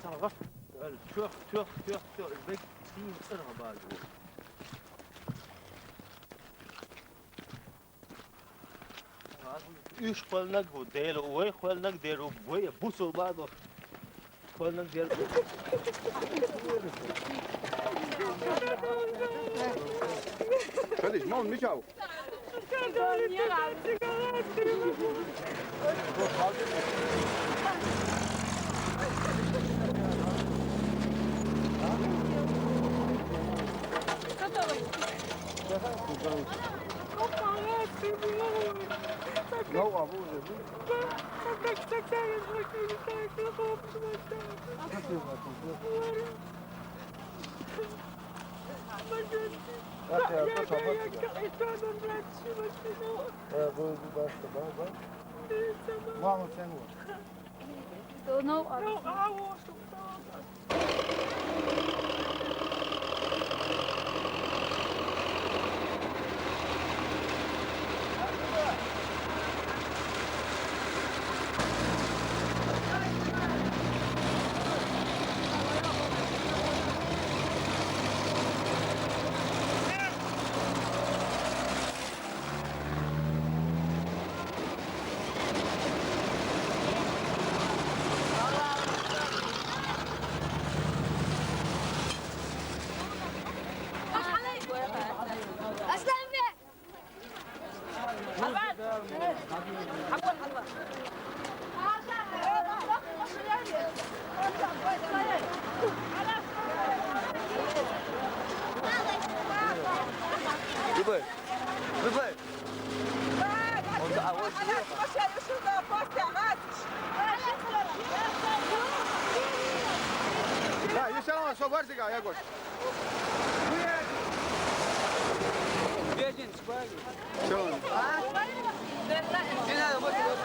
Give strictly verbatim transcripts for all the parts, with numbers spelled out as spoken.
Чох, чох, чох, чох, бек, син цӀар гьабаду. Уьш кхоьлнаг ву, Дела вай кхоьлнаг дер ву, вай бусулба ду. Кхоьлнаг дер ву. Шадиш, мал мичав? Мама, sen vur. Любэ, любэ. Да, ещё раз, что барсика, я говорю. Беден, спали. Всё. Не надо, вот, вот.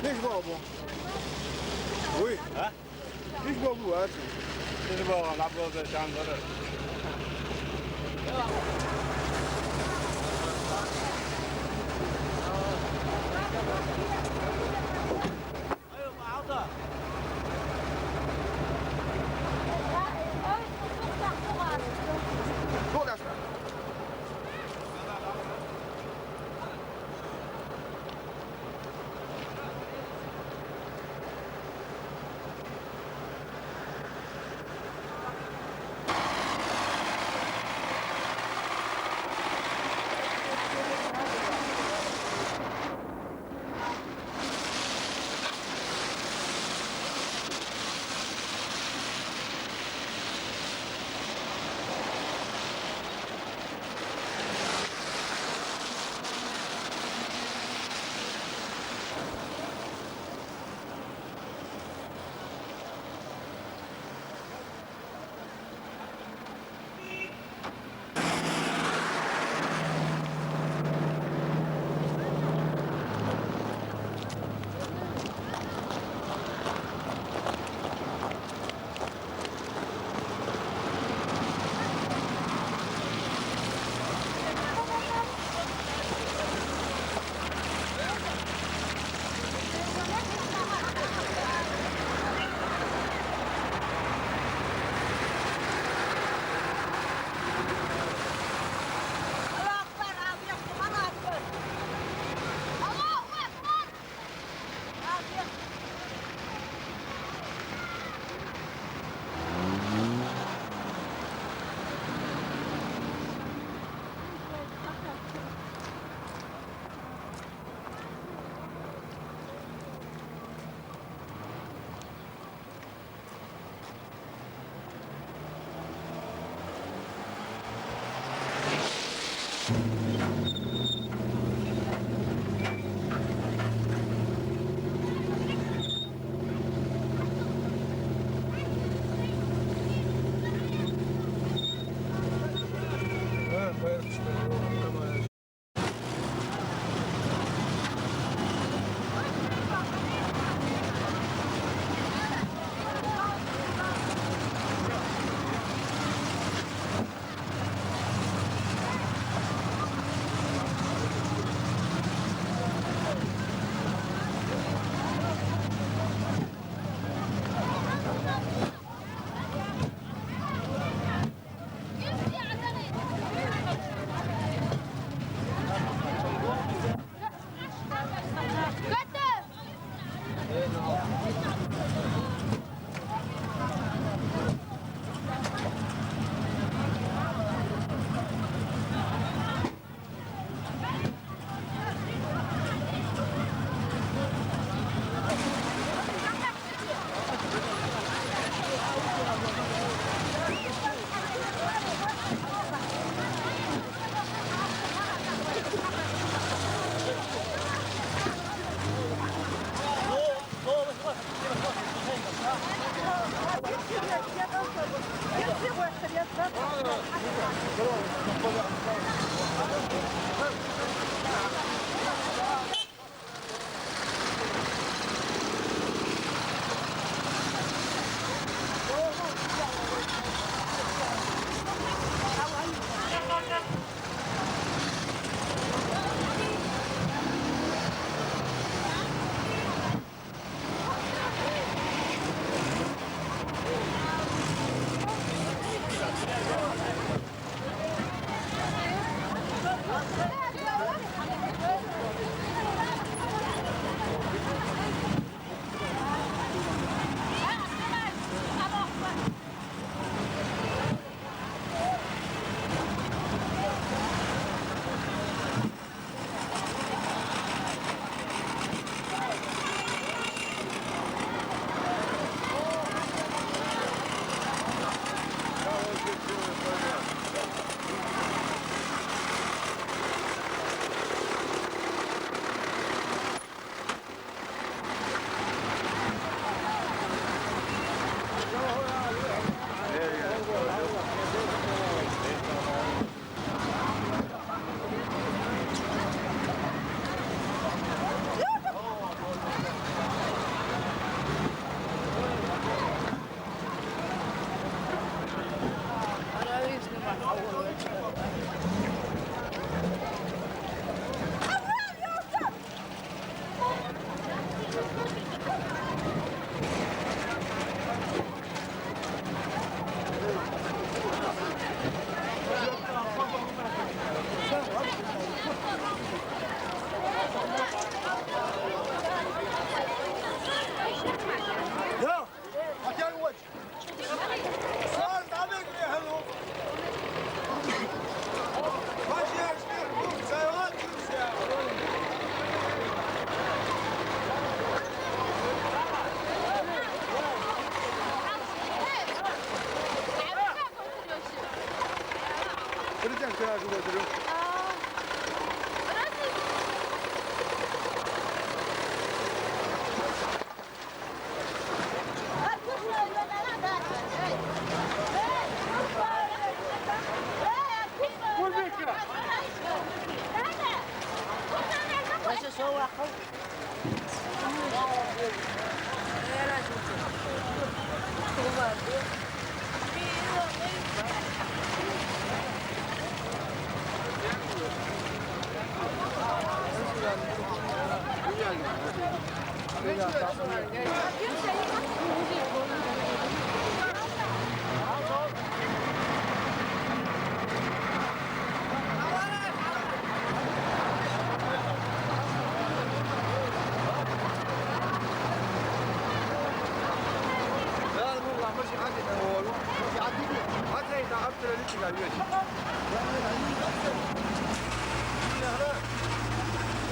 Nicht mal, aber. Ui. Hä? Nicht mal, wo, also. Das war ein Ablauf, der Schaden, oder?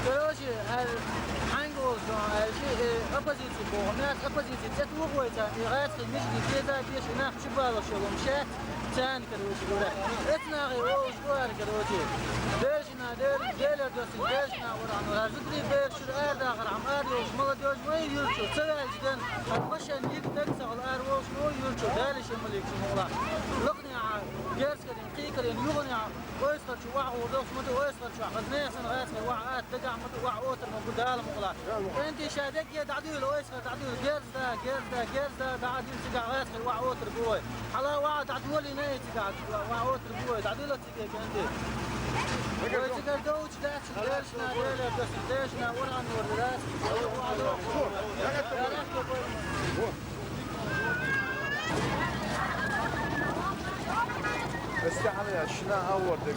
Короче, э, хьанга олу сан, э, ши, э, оппозици боху, нах оппозици цӀе туху вай царна, и гӀаскхи мича дийца деза, беша нах чубалуш йолу хӀума шаьц, царна короче, гура. Эцнахе олуш ду ара, короче. Бежана, Дела, Дела доссина, бежана вара хьан вара. Зударий бераш чуьра ара дахархьама, ара йолуш, молодёжь вай юьрчу, ца ваьлча ден, хьан машен йиг даг ца хала ара волуш ма ву юьрчу, Дала шен маликчу мукъалахь. Лакханехьа, герз карийна, кхин карийна, юханехьа, ойсхар чу вахьа гӀур дохуш ма ду, ойсхар чохь, хаза нехан гӀаскхи вахьа ата дагахь ма ду, вахьа отар ма бу Дала мукъалахь. КӀентий ша дегге дӀадуьйла, ойсхар дӀадуьйла, герз да, герз да, герз да, дӀадуьйла, цигахь гӀаскхи вахьа отар бу вай. Хьала вахьа дӀадолийна и цигахь, вахьа отар бу вай, дӀадуьйла цига кӀентий. Вай цигара довчу дац, дешна, Дела доссина, дешна, вара хьан вара дац. Астахьа, шина а ворда.